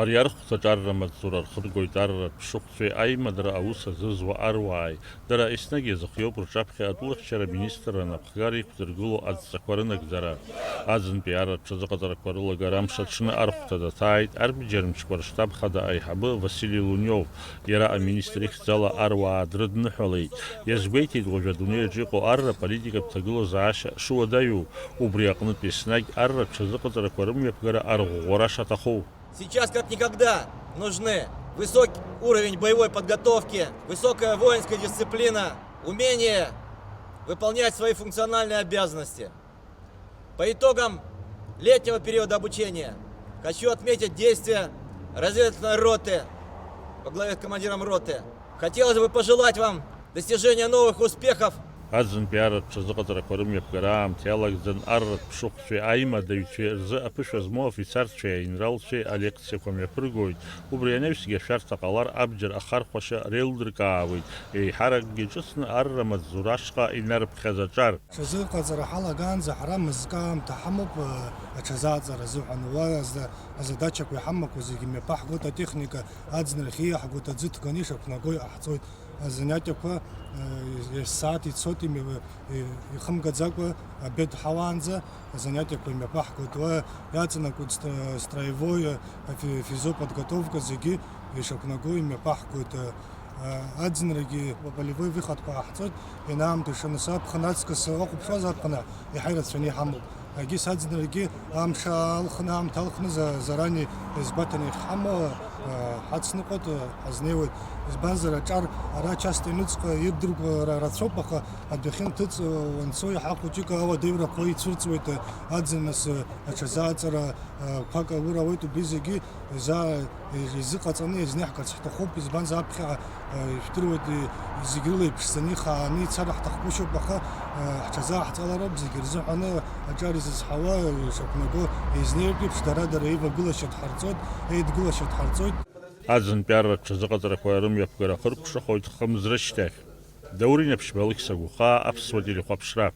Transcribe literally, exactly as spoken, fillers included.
Ари архәҭаҿы арра маҵзура рхыргоит арратә ԥшыхәцәеи аимадара аус азызуа аруааи. Дара еснагь иазыхиоуп рҿаԥхьа атәылахьчара аминистрра анапхгара иқәдыргыло адҵақәа рынагӡара. Аӡынтәи арратә ҽазыҟаҵарақәа рылагара амш аҽны архәҭа даҭааит Арбџьар мчқәа рштаб хада аиҳабы Васили Лунев. Иара аминистр ихьӡала аруаа дрыдныҳәалеит. Иазгәеиҭеит уажә адунеи аҿы иҟоу арра политикатә ҭагылазаашьа шуадаҩу, убри аҟнытә еснагь арра ҽазыҟаҵарақәа рымҩаԥгара арӷәӷәара шаҭаху. Сейчас как никогда нужны высокий уровень боевой подготовки, высокая воинская дисциплина, умение выполнять свои функциональные обязанности. По итогам летнего периода обучения хочу отметить действия разведывательной роты во главе с командиром роты. Хотелось бы пожелать вам достижения новых успехов. Аӡынтәи арратә ҽазыҟаҵарақәа рымҩаԥгара аамҭа иалагӡан арратә ԥшыхәцәеи аимадаҩцәеи рзы аԥышәа змоу афицарцәеи аинралцәеи алекциақәа мҩаԥыргоит. Убри анаҩсгьы ашәарҭа ҟалар абџьар ахархәашьа реилдыркаауеит, еиҳаракгьы ҿыцны арра маҵзура ашҟа инарыԥхьаз аҿар. Ҽазыҟаҵара ҳалагаанӡа ҳара мызкы аамҭа ҳамоуп, э, аҽазааҵара азыҳәан. Уа аза-, азадачақәа иҳамақәоу зегьы мҩаԥаҳгоит, атехника аӡынрахь ииаҳгоит, аӡы ҭганы ишақәнаго иҟаҳҵоит. Азанятиақәа, э, ес-, сааҭ ицоит, ими-, э, ихымгаӡакәа, обед ҳауаанӡа азанятиақәа имҩаԥаҳгоит. Уа иаҵанакуеит ст-, строевой, э, фи-, физоподготовка зегьы ишақәнаго имҩаԥаҳгоит. Э, аӡынрагьы полевой выходқәа ҟаҳҵоит, ианаамҭоу ишаны, саԥхын аҵкыс ахәаԥшуаз аԥхын еиҳа ирацәаны иҳамоуп. Егьыс аӡынрагьы амш алхны, аамҭа алхны за-, зарани изгәаҭаны иахьҳамоу, э, ҳацныҟәоит, э, ҳазнеиуеит. Избанзар, аҿар ара часто иныҵҟа ирдыркуа ра-, рацәоуп, аха адәахьы нҭыҵ, э, уанцо иаҳа хәыҷык ауадаҩрақәа ицәырҵуеит, э, аӡын нас, э, аҽазааҵара, э, қәак аур ауеит, убри зегьы иза-, изыҟаҵаны иазниаҳкаарц ҳҭахуп, избанзар, аԥхьаҟа, э, ижәдыруеит, и-, зегь рыла иԥшӡаны ихааны ицар ҳҭахгәышьоуп, аха, э, ҳҽазааҳҵалароуп, зегь рзыҳәан аҿар изызҳауа, ишақәнаго, еизнеиртә еиԥш, дара-дара еивагылашьа дҳарҵоит, еидгылашьа дҳарҵоит. Аӡынтәи арратә ҽазыҟаҵарақәа рымҩаԥгара ахыркәшахоит хымз рышьҭахь. Даур Инаԥшьба, Алықьса Гәыхаа, Аԥсуа телехәаԥшра.